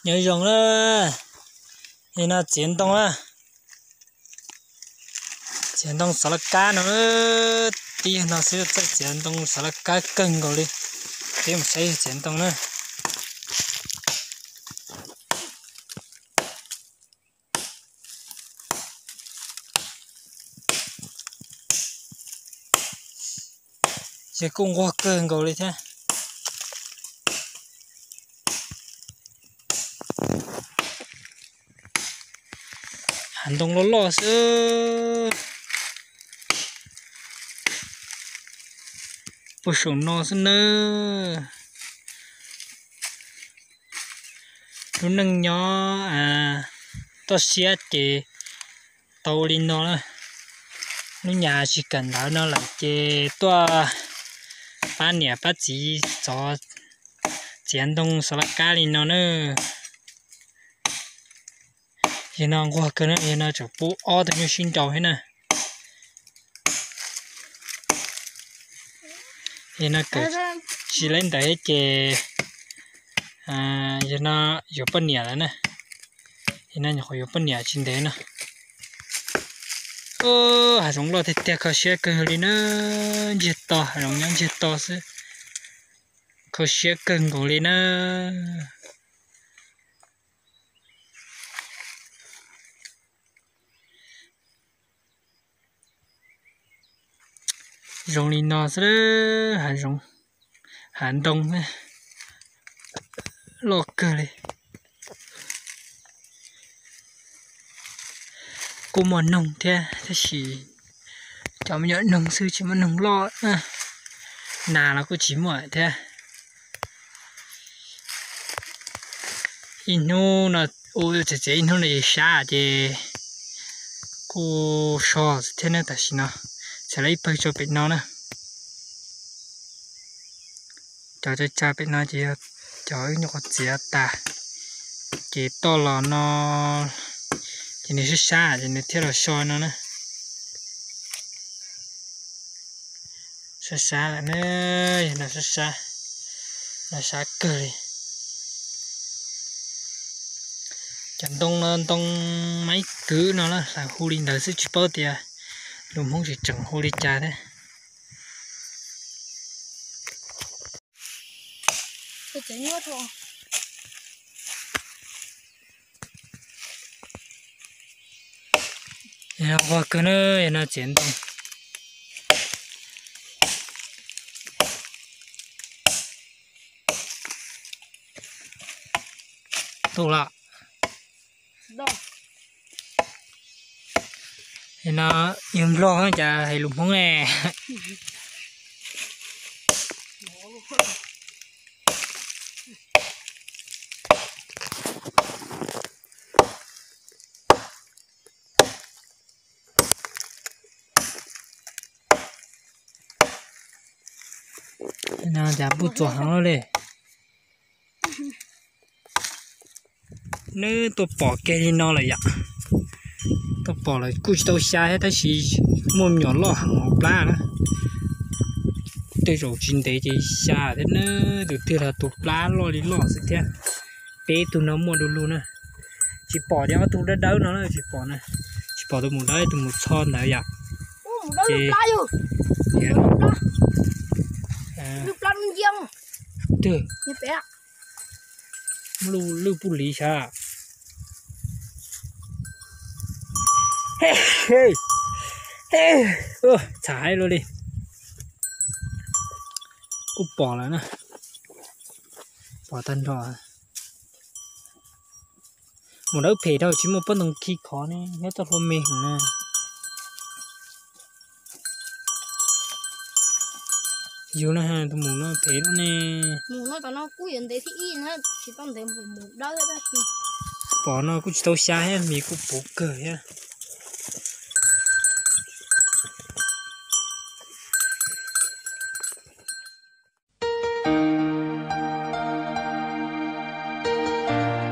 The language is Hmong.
Nyob zoo na, no txiav ntoo na, txiav ntoo xov laj kab no, tib yog no xwb txawj txiav ntoo xov laj kab kawg nkaus li. Peb mus saib txiav ntoo na. Ces kuj nquag kawg nkaus li thiab. Hav ntoo loj loj xwb. Puag saum no xwb nawb. Lub neej nyob toj siab ces tau li no na. Lub nyam tsis kawm ntawv no lawm ces tuaj pab niam pab txiv txov txiav ntoo xov laj kab li no na. Yog no nquag kawg na, yog no tseem pub ob tug nyuj sib nraus thiab na. Yog no kawm tsis laib ntawv thiab ces yog no yuav poj niam lawm na. Yog no nyuam qhuav yuav poj niam tsis ntev no. Hav zoov loj tiag tiag, kho siab kawg li na. Ntsiag to, hav zoov nyob ntsiag to xwb, kho siab kawg nkaus li na. Zoo li no xwb, hav zoov, hav ntoo loj kawg li. Kuj muaj noog thiab tab sis cov me nyuam noog xwb tsis muaj noog loj. Nas los kuj tsis muaj thiab. Ib hnub no, txiav txiav ib hnub no ces sab ces kuj so thiab na. Tam sim no txhais lawv ib pawg tso pem no na. Cov tsa tsa pem no ces yog cov nyuam qhuav txiav tas, ces toj los no ces nws sab sab ces nws thiaj los so no na. Sab sab lawm na, yog no sab sab, no sab kawg li. Cov ntoo no ntoo maib kwv no na, lawv hu li ntawd xwb tsis paub tias lus Hmoob tseem tseem hu li cas thiab. Yog no nquag kawg na, yog no txiav ntoo. Tus los. No yog Nplog cas hais lus Hmoob ne. No cas npuj txuas heev li. Neb tuaj pom kiag li no lawm yom. Tuaj pom lawm kuj tsis tau xya thiab tab sis muaj me nyuam loj heev hauv plab na. Tej zaum tsis ntev ces xya thiab na. Tus twg los tus plab loj li loj xwb thiab. Peb tug no muaj du lug na. Tsis pom ces ob tug dawb dawb no na tsis pom na. Tsis pom tus mus dawb tus mus txho ntawd yom. Ces twg lwj puj liv xyov. Txhav haib luaj li. Kuj pom lawm na. Pom tag nrho. Mus dawb phem dhau tsis muaj pob ntoo khi khov ne, nyob txoj hlua me heev na. Yus no tus mus no phem lub ne. Pom no kuj tsis tau xya thiab, mis kuj puv kawg thiab.